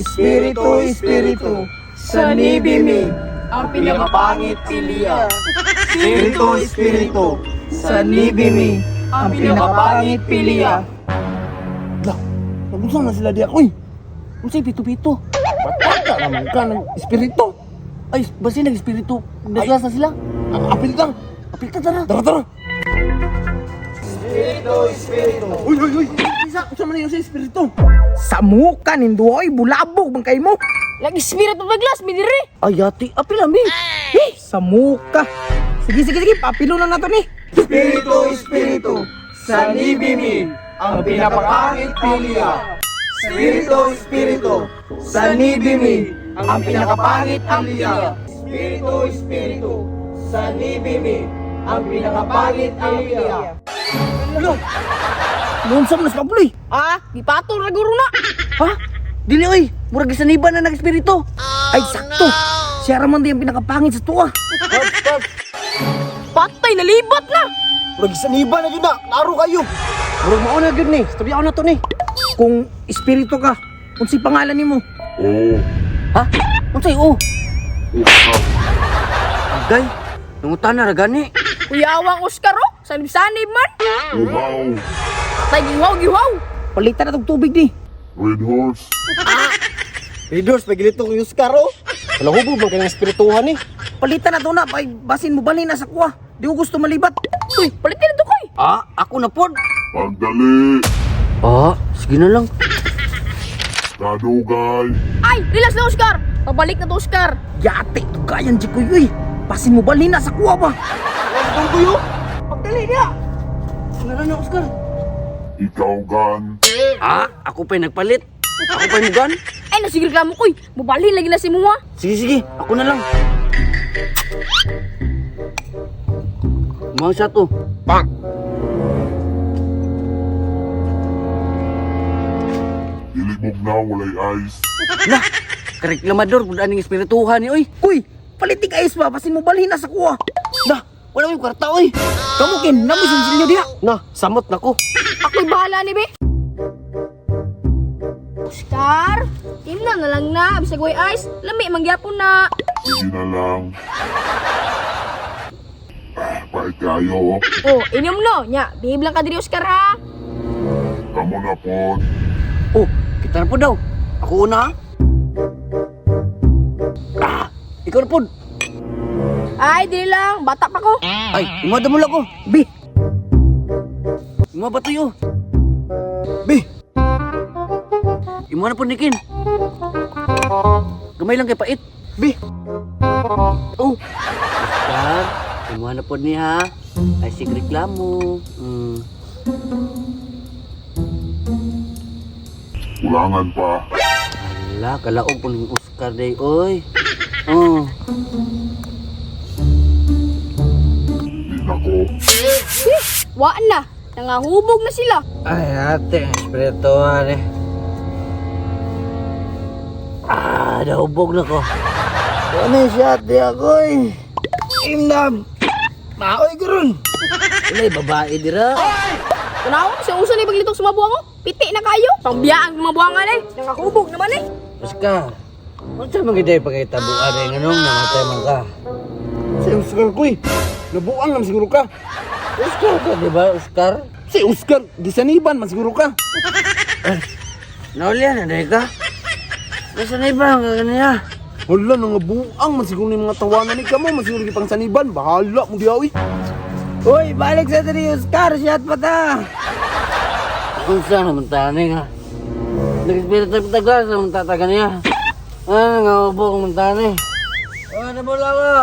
Espiritu, espiritu, sa mi, ang pinakapangit pilia. Espiritu, espiritu, sa mi, ang pinakapangit pilia. Lah, nagunsa na sila diya, oy. Unsay pito-pito? Pataka naman ka ng espiritu. Ay, basi nag-espiritu. Naglas na sila. Ang apil lang. Apil ta, tara. Tara, tara. Espiritu, espiritu. Uy, uy, uy. Isa, unsa man yung sa espiritu? Sa muka nindo oy, bulabog man kay mo. Nag-espiritu paglas, midiri. Ay, ati, apil ami. Eh, sa muka. Sige, sige, sige, papilo na nato ni. Espiritu, espiritu, sa mi, ang pinapakangit pilia. Espiritu, espiritu, sa mi, ang pinakapangit pilia. Espiritu, espiritu, sa mi, ang pinakapangit pilia. Noon sa mga pabuloy. Ah, gipatol ra guro na. Ha? Dili oy, murag gisaniban na nag-espiritu. Ay, sakto. Siya raman di ang pinakapangit sa tuwa. Patay, nalibat na. Murag isaniba na yun na, klaro kayo. Murag mao na gyud ni. Istorya na to ni. Kung espiritu ka, unsay pangalan nimo? Oo, Ha? Unsay oh? Oscar. Agay, nangutan na ra gani. Uyawang Oscar oh, sanib-sanib man. Uhaw. Patay, giwaw, giwaw. Palitan na tog tubig ni. Red Horse. Readers, pagilito ko yung Oscar, oh. Wala hubog man kayong espirituhan eh. Palitan na to na, pay basin mo balhin na sa kuwa. Di ko gusto malibat. Uy, palitin na to koy. Ah, ako na pod. Pagdali. Ah, sige na lang. Kadugay. Ay, relax na Oscar. Pabalik na to Oscar. Yate, tugayan di ko uy. Basin mo balhin na sa kuwa ba? Ang tuyo. Pagdali niya. Ano na Oscar? Ikaw gan. Ah, ako pa'y nagpalit. Ako pa'y mugan. Ay, nasigil ka mo koy. Mubalhin lagi na si Muha. Sige, sige. Ako na lang. Mga siya to. Bang! Ilimog na walay ice. Lah, kareklamador pud aning espirituhan ni oy. Uy, palitig ayos ba? Basin mo balhin na sa kuwa. Lah, wala may kwarta oy. Kamukin, namoy sinsilyo diha. Na, samot na ko. Ako'y bahala ni be. Oscar, timna na lang na. Bisag way ice, lami mangyapon na. Sige na lang. Ah, pahit kayo, oh. Oh, inom no. Nya, behave lang ka diri Oscar ha. Kamo na po. Oh, kita na po daw. Ako una. Ha? Ah, ikaw na po. Ay, dili lang. Bata pa ko. Ay, umada mo lang ko. Bi, Ima ba tayo? Bi! Imo na po nikin. Gamay lang kay pait. Bi! Oh. Oscar, imo na po ni ha. Ay sig reklamo. Kulangan pa. Ala, kalaog po ning Oscar day oy. Oh. Di na ko. Wa na. Nangahubog na sila. Ay, ate, espirituhan eh. Ah, nahubog na ko. Ano siya, ate ako eh. Imnam! Maoy ko ron! Walay babae dira. Tanawa sa uso ni paglitok sa mabuang ko. Piti na kayo. Pangbiyaan ng mabuangan eh. Nangahubog naman eh. Oscar, unsa man gid pagkitabuan eh nganong namatay man ka? Si Oscar ko eh. Nabuang naman siguro ka. Oscar ka, di ba, Oscar? Si Oscar, gisaniban man siguro ka. Naulyan na dahil ka? Nasa na iba ang kaganiya? Wala, nangabuang man siguro ni mga tawanan ni kamo. Man siguro pang saniban. Bahala mo diya eh. Uy, balik sa diri Oscar, shot pa ta. Unsa naman tani nga? Nag-espiritu tagas naman tataga niya. Ah, nangahubog naman tani. Ah, nabula ka.